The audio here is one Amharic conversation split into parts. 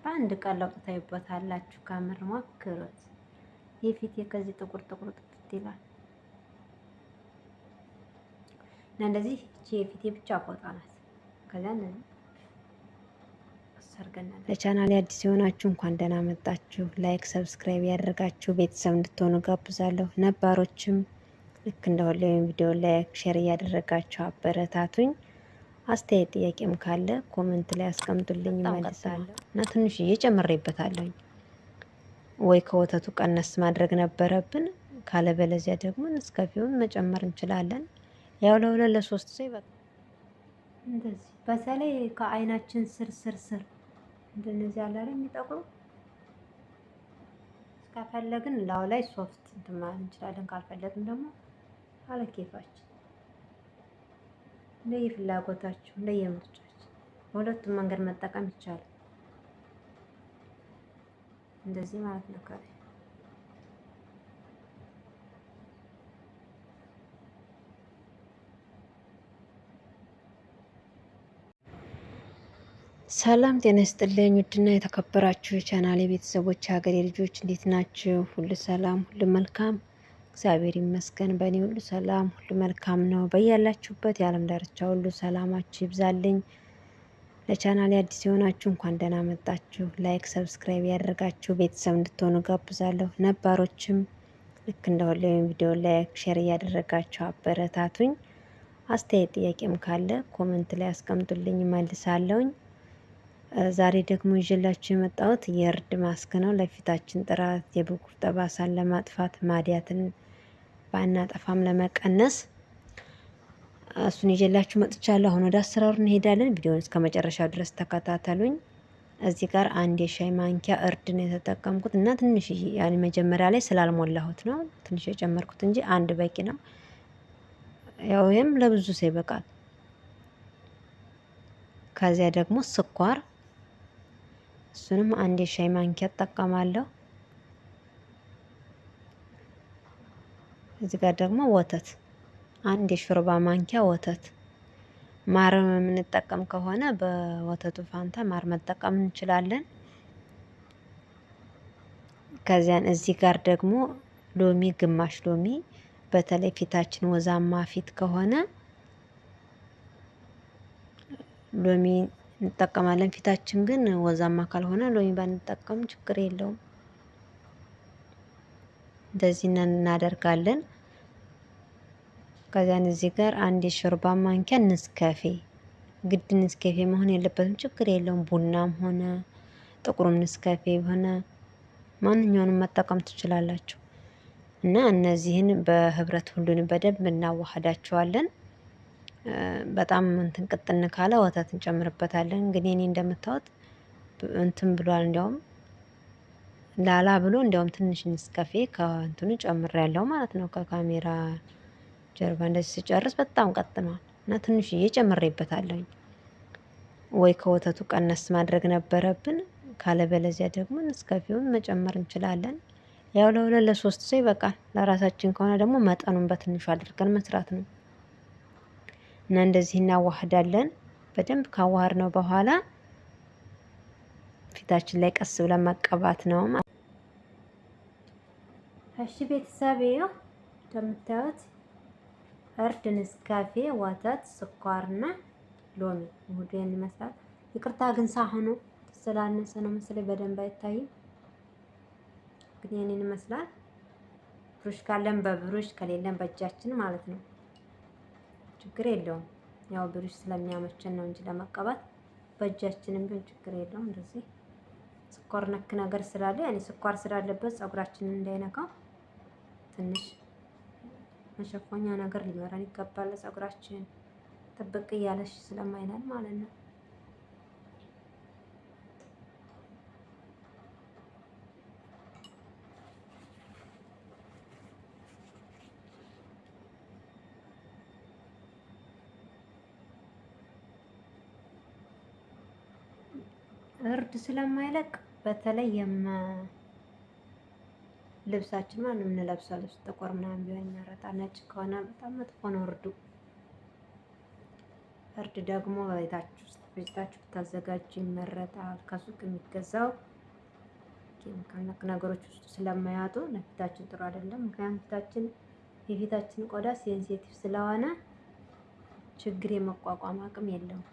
በአንድ ቀን ለውጥ ታዩበታላችሁ። ከምር ሞክሩት። የፊቴ ከዚህ ጥቁር ጥቁር ጥፍት ይላል እና እንደዚህ እቺ የፊቴ ብቻ ፎጣ ናት። ከዚያ ለቻናሌ አዲስ የሆናችሁ እንኳን ደህና መጣችሁ። Like፣ subscribe ያደርጋችሁ ቤተሰብ እንድትሆኑ ጋብዛለሁ። ነባሮችም ልክ እንደሁሌ ቪዲዮ like፣ share እያደረጋችሁ አበረታቱኝ። አስተያየት ጥያቄም ካለ comment ላይ አስቀምጡልኝ፣ እመልሳለሁ። እና ትንሽዬ ጨምሬበታለሁኝ። ወይ ከወተቱ ቀነስ ማድረግ ነበረብን፣ ካለበለዚያ ደግሞ ንስካፌውን መጨመር እንችላለን። ያው ለሁለት ለሶስት ሰው ይበቃል። እንደዚህ በተለይ ከአይናችን ስር ስር ስር እንደነዚህ ያለ አይደል የሚጠቁሩ ከፈለግን ላው ላይ ሶፍት እንትን ማለት እንችላለን። ካልፈለግን ደግሞ አለኬፋችን እንደየፍላጎታችሁ እንደየምርጫችሁ በሁለቱም መንገድ መጠቀም ይቻላል። እንደዚህ ማለት ነው። ከላይ ሰላም ጤና ይስጥልኝ። ውድና የተከበራችሁ የቻናሌ ቤተሰቦች ሀገሬ ልጆች እንዴት ናችሁ? ሁሉ ሰላም፣ ሁሉ መልካም፣ እግዚአብሔር ይመስገን። በእኔ ሁሉ ሰላም፣ ሁሉ መልካም ነው። በያላችሁበት የዓለም ዳርቻ ሁሉ ሰላማችሁ ይብዛልኝ። ለቻናሌ አዲስ የሆናችሁ እንኳን ደህና መጣችሁ። Like፣ subscribe ያደርጋችሁ ቤተሰብ እንድትሆኑ ጋብዛለሁ። ነባሮችም ልክ እንደሁሌም ቪዲዮ like፣ share እያደረጋችሁ አበረታቱኝ። አስተያየት ጥያቄም ካለ comment ላይ አስቀምጡልኝ፣ መልሳለሁኝ። ዛሬ ደግሞ ይዤላችሁ የመጣሁት የእርድ ማስክ ነው። ለፊታችን ጥራት፣ የብጉር ጠባሳን ለማጥፋት፣ ማዲያትን ባናጠፋም ለመቀነስ እሱን ይዤላችሁ መጥቻለሁ። አሁን ወደ አሰራሩ እንሄዳለን። ቪዲዮውን እስከ መጨረሻው ድረስ ተከታተሉኝ። እዚህ ጋር አንድ የሻይ ማንኪያ እርድ ነው የተጠቀምኩት እና ትንሽ ያኔ መጀመሪያ ላይ ስላልሞላሁት ነው ትንሽ የጨመርኩት እንጂ አንድ በቂ ነው። ያው ይሄም ለብዙ ሰው ይበቃል። ከዚያ ደግሞ ስኳር እሱንም አንድ የሻይ ማንኪያ እጠቀማለሁ። እዚህ ጋር ደግሞ ወተት አንድ የሾርባ ማንኪያ ወተት። ማር የምንጠቀም ከሆነ በወተቱ ፋንታ ማር መጠቀም እንችላለን። ከዚያን እዚህ ጋር ደግሞ ሎሚ፣ ግማሽ ሎሚ በተለይ ፊታችን ወዛማ ፊት ከሆነ ሎሚ እንጠቀማለን። ፊታችን ግን ወዛማ ካልሆነ ሎሚ ባንጠቀም ችግር የለውም። እንደዚህ እናደርጋለን። ከዚያን እዚህ ጋር አንድ የሾርባ ማንኪያ ንስካፌ፣ ግድ ንስካፌ መሆን የለበትም፣ ችግር የለውም። ቡናም ሆነ ጥቁሩም ንስካፌ ሆነ ማንኛውንም መጠቀም ትችላላችሁ። እና እነዚህን በህብረት ሁሉንም በደንብ እናዋህዳቸዋለን። በጣም እንትን ቅጥን ካለ ወተት እንጨምርበታለን። እንግዲህ እኔ እንደምታዩት እንትን ብሏል፣ እንዲያውም ላላ ብሎ እንዲያውም ትንሽ ንስካፌ ከእንትኑ ጨምሬያለሁ ማለት ነው። ከካሜራ ጀርባ እንደዚህ ስጨርስ በጣም ቀጥኗል እና ትንሽዬ ጨምሬበታለሁኝ። ወይ ከወተቱ ቀነስ ማድረግ ነበረብን፣ ካለበለዚያ ደግሞ ንስካፌውን መጨመር እንችላለን። ያው ለሁለት ለሶስት ሰው ይበቃል። ለራሳችን ከሆነ ደግሞ መጠኑን በትንሹ አድርገን መስራት ነው። እና እንደዚህ እናዋህዳለን። በደንብ ካዋሃድ ነው በኋላ ፊታችን ላይ ቀስ ብለን መቀባት ነው። እሺ ቤተሰብ ይኸው እንደምታዩት እርድ፣ ንስካፌ፣ ወተት፣ ስኳርና ሎሚ ውህዱ ይሄን ይመስላል። ይቅርታ ግን ሳህኑ ስላነሰ ነው መሰለኝ በደንብ አይታይም። ግን ይሄንን ይመስላል። ብሩሽ ካለን በብሩሽ ከሌለን በእጃችን ማለት ነው። ችግር የለውም። ያው ብሩሽ ስለሚያመቸን ነው እንጂ ለመቀባት በእጃችንም ቢሆን ችግር የለውም። እንደዚህ ስኳር ነክ ነገር ስላለ ያኔ ስኳር ስላለበት ፀጉራችንን እንዳይነካው ትንሽ መሸፈኛ ነገር ሊኖረን ይገባል። ለፀጉራችን ጥብቅ እያለሽ ስለማይላል ማለት ነው። እርድ ስለማይለቅ በተለይ ልብሳችን ማለት ነው የምንለብሰው ልብስ ጥቁር ምናምን ቢሆን ይመረጣል። ነጭ ከሆነ በጣም መጥፎ ነው እርዱ። እርድ ደግሞ በቤታችሁ ውስጥ ፈጭታችሁ ብታዘጋጁ ይመረጣል። ከሱቅ የሚገዛው ኬሚካል ነክ ነገሮች ውስጡ ስለማያጡ ለፊታችን ጥሩ አይደለም። ምክንያቱም ፊታችን የፊታችን ቆዳ sensitive ስለሆነ ችግር የመቋቋም አቅም የለውም።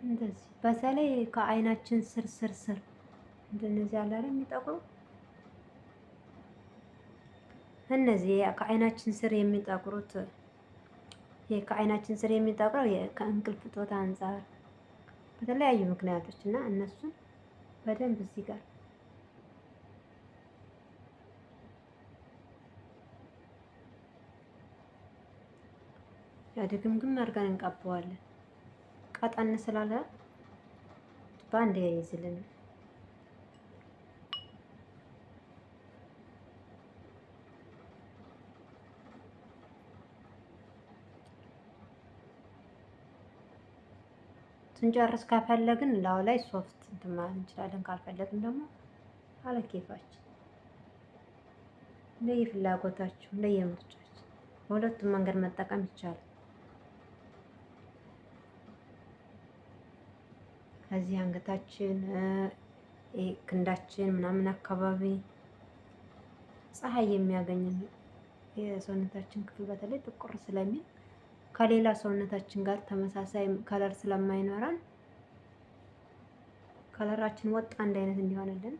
እንደዚህ በተለይ ከአይናችን ስር ስር ስር እንደነዚህ ያለ አይደል የሚጠቁሩ እነዚህ ከአይናችን ስር የሚጠቁሩት ከአይናችን ስር የሚጠቁረው ከእንቅልፍ እጦት አንፃር በተለያዩ ምክንያቶች እና እነሱን በደንብ እዚህ ጋር ያድግምግም አድርገን እንቀባዋለን። ቀጠን ስላለ በአንድ ያይዝልን። ስንጨርስ ከፈለግን ላው ላይ ሶፍት እንትን ማለት እንችላለን። ካልፈለግን ደግሞ አለኬፋችን እንደየፍላጎታችሁ እንደየምርጫችሁ በሁለቱም መንገድ መጠቀም ይቻላል። ከዚህ አንገታችን ክንዳችን ምናምን አካባቢ ፀሐይ የሚያገኝን የሰውነታችን ክፍል በተለይ ጥቁር ስለሚል ከሌላ ሰውነታችን ጋር ተመሳሳይ color ስለማይኖረን color ኣችን ወጥ አንድ አይነት እንዲሆንልን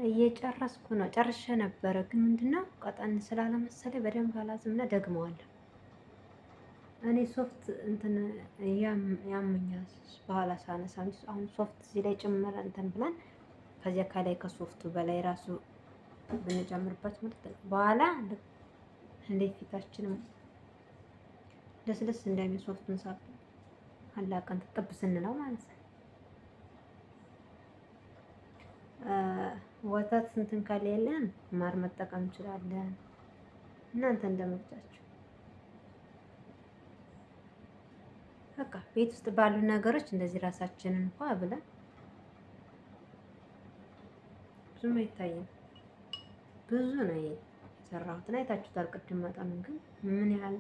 እየጨረስኩ ነው። ጨርሼ ነበረ ግን ምንድነው ቀጠን ስላለመሰለኝ በደንብ አላዝምና ደግመዋለሁ። እኔ ሶፍት እንትን ያመኛል በኋላ ሳነሳ አሁን ሶፍት እዚህ ላይ ጭምር እንትን ብለን ከዚያ ከላይ ከሶፍቱ በላይ ራሱ ብንጨምርበት ምርጥ ነው። በኋላ እንዴት ፊታችንም ለስለስ እንደሚል ሶፍቱን ሳብ አላቀን ትጥብ ስንለው ማለት ነው። ወተት እንትን ከሌለን ማር መጠቀም እንችላለን። እናንተ እንደምርጫችሁ። በቃ ቤት ውስጥ ባሉ ነገሮች እንደዚህ ራሳችንን እንኳ ብለን ብዙም አይታይም። ብዙ ነው የሰራሁትን አይታችሁታል። ቅድም መጠኑ ግን ምን ያህል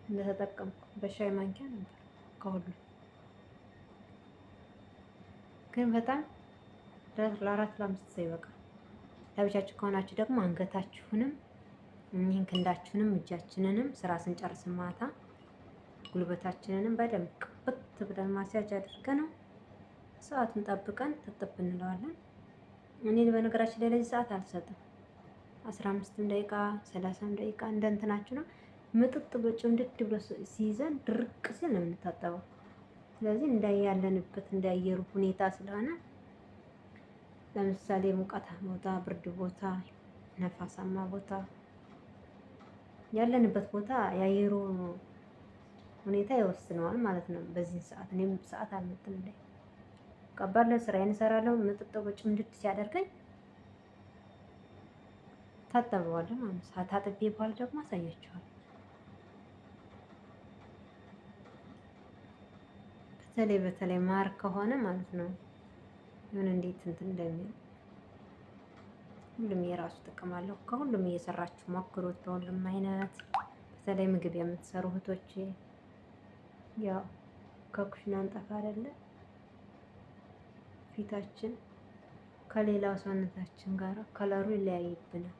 እንደተጠቀምኩ በሻይ ማንኪያ ነበር ከሁሉ ግን በጣም ለአራት ለአምስት ሰው ይበቃል። ለብቻችሁ ከሆናችሁ ደግሞ አንገታችሁንም እኚህን ክንዳችሁንም እጃችንንም ስራ ስንጨርስ ማታ ጉልበታችንንም በደንብ ቅብት ብለን ማስያጅ አድርገን ነው ሰዓቱን ጠብቀን ትጥብ እንለዋለን። እኔ በነገራችን ላይ ለዚህ ሰዓት አልሰጥም። 15ም ደቂቃ 30ም ደቂቃ እንደ እንትናችሁ ነው። ምጥጥ ብሎ ጭምድድ ብሎ ሲይዘን ድርቅ ሲል ነው የምንታጠበው። ስለዚህ እንዳያለንበት እንዳየሩ ሁኔታ ስለሆነ ለምሳሌ ሙቀት ቦታ፣ ብርድ ቦታ፣ ነፋሳማ ቦታ ያለንበት ቦታ የአየሩ ሁኔታ ይወስነዋል ማለት ነው። በዚህ ሰዓት እኔም ሰዓት አልመጥም ላይ ቀባለሁ፣ ስራዬን እሰራለሁ። ምጥጥ ብሎ ጭምድድ ሲያደርገኝ ታጠበዋለሁ ማለት ነው። ታጥቤ በኋላ ደግሞ አሳያችኋለሁ። በተለይ በተለይ ማር ከሆነ ማለት ነው የሆነ እንዴት እንትን እንደሚል ሁሉም የራሱ ጥቅም አለው። ከሁሉም እየሰራችሁ ሞክሩት፣ በሁሉም አይነት። በተለይ ምግብ የምትሰሩ እህቶቼ ያው ከኩሽና እንጠፋ አይደለ ፊታችን ከሌላው ሰውነታችን ጋር ከለሩ ይለያይብናል።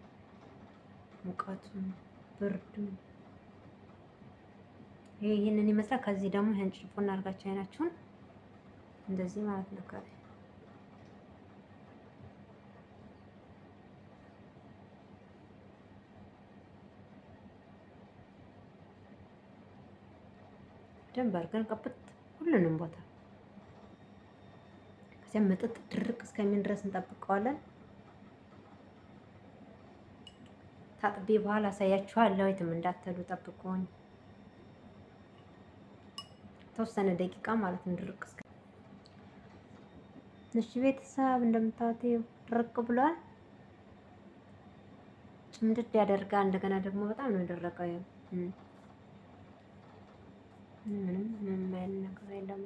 ሙቀቱን፣ ብርዱን ይህንን ይመስላል። ከዚህ ደግሞ ይህን ጭልፎ አድርጋችሁ አይናችሁን እንደዚህ ማለት ነው። ከላይ ደንብ አድርገን ቀብት ሁሉንም ቦታ ከዚያ መጠጥ ድርቅ እስከሚል ድረስ እንጠብቀዋለን። ታጥቤ በኋላ አሳያችኋለሁ። የትም እንዳትሉ ጠብቁኝ። ተወሰነ ደቂቃ ማለት ነው ድርቅ እስከ እሺ ቤተሰብ እንደምታዩት ድርቅ ብሏል። ጭምድድ ያደርጋል። እንደገና ደግሞ በጣም ነው የደረቀው። ምንም ምንም አይነት ነገር የለም።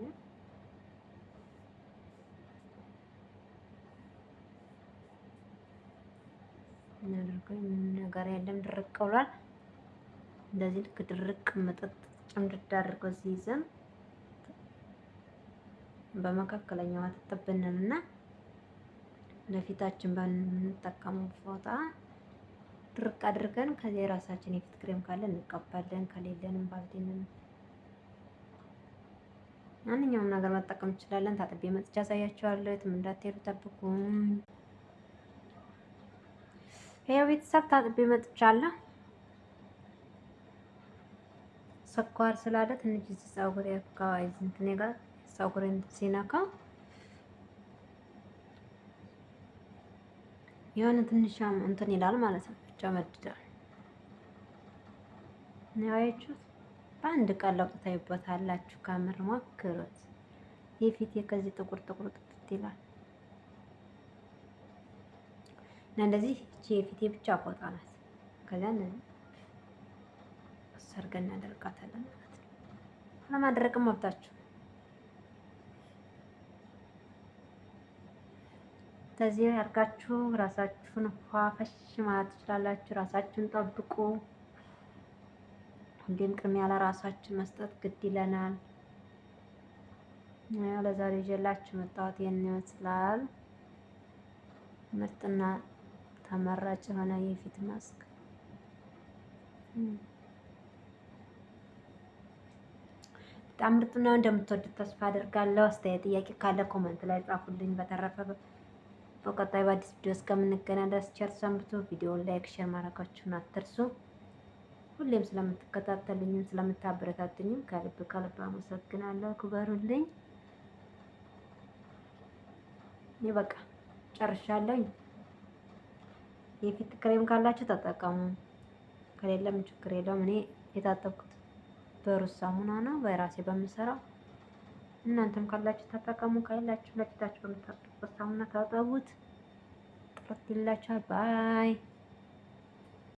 እናደርገው ምንም ነገር የለም። ድርቅ ብሏል። እንደዚህ ልክ ድርቅ መጠጥ ጭምድድ አድርገው ሲይዘን በመካከለኛው አጥጥብንና ለፊታችን በምንጠቀመው ፎጣ ድርቅ አድርገን ከዚህ የራሳችን የፊት ክሬም ካለ እንቀባለን፣ ከሌለንም ባልዲንም ማንኛውም ነገር መጠቀም እንችላለን። ታጥቤ መጥቻ አሳያችኋለሁ። የትም እንዳትሄዱ ጠብቁኝ። ይኸው ቤተሰብ ታጥቤ መጥቻለሁ። ስኳር ስላለ ትንሽ እዚህ ፀጉሬ አካባቢ እንትኔ ጋር ፀጉሬን ሲነካ የሆነ ትንሽ እንትን ይላል ማለት ነው። ጨመድዳል። ያያችሁት በአንድ ቀን ለውጥ ታዩበታላችሁ። ከምር ሞክሩት። የፊቴ ከዚህ ጥቁር ጥቁር ጥፍት ይላል እና እንደዚህ እቺ የፊቴ ብቻ ቆጣ ናት። ከዚያ ሰርገን እናደርጋታለን ማለት ነው። ለማድረቅም መብታችሁ ከዚህ አድርጋችሁ ራሳችሁን ፏፈሽ ማለት ትችላላችሁ። ራሳችሁን ጠብቁ። ሁሌም ቅድሚያ ለራሳችን መስጠት ግድ ይለናል። ለዛሬ ይዤላችሁ መጣሁት ይህን ይመስላል። ምርጥና ተመራጭ የሆነ የፊት ማስክ በጣም ምርጥ ነው። እንደምትወዱት ተስፋ አደርጋለሁ። አስተያየት፣ ጥያቄ ካለ comment ላይ ጻፉልኝ። በተረፈ በቀጣይ በአዲስ ቪዲዮ እስከምንገናኝ ድረስ ቸር ሰንብቱ። ቪዲዮውን like፣ share ማድረጋችሁን አትርሱ። ሁሌም ስለምትከታተሉኝም ስለምታበረታቱኝም ከልብ ከልብ አመሰግናለሁ። ክበሩልኝ። እኔ በቃ ጨርሻለሁ። የፊት ክሬም ካላችሁ ተጠቀሙ፣ ከሌለም ችግር የለውም። እኔ የታጠብኩት በሩዝ ሳሙና ነው በራሴ በምሰራው። እናንተም ካላችሁ ተጠቀሙ፣ ከሌላችሁ ለፊታችሁ በምታጥቡበት ሳሙና ታጠቡት። ጥርት ይላችኋል። bye።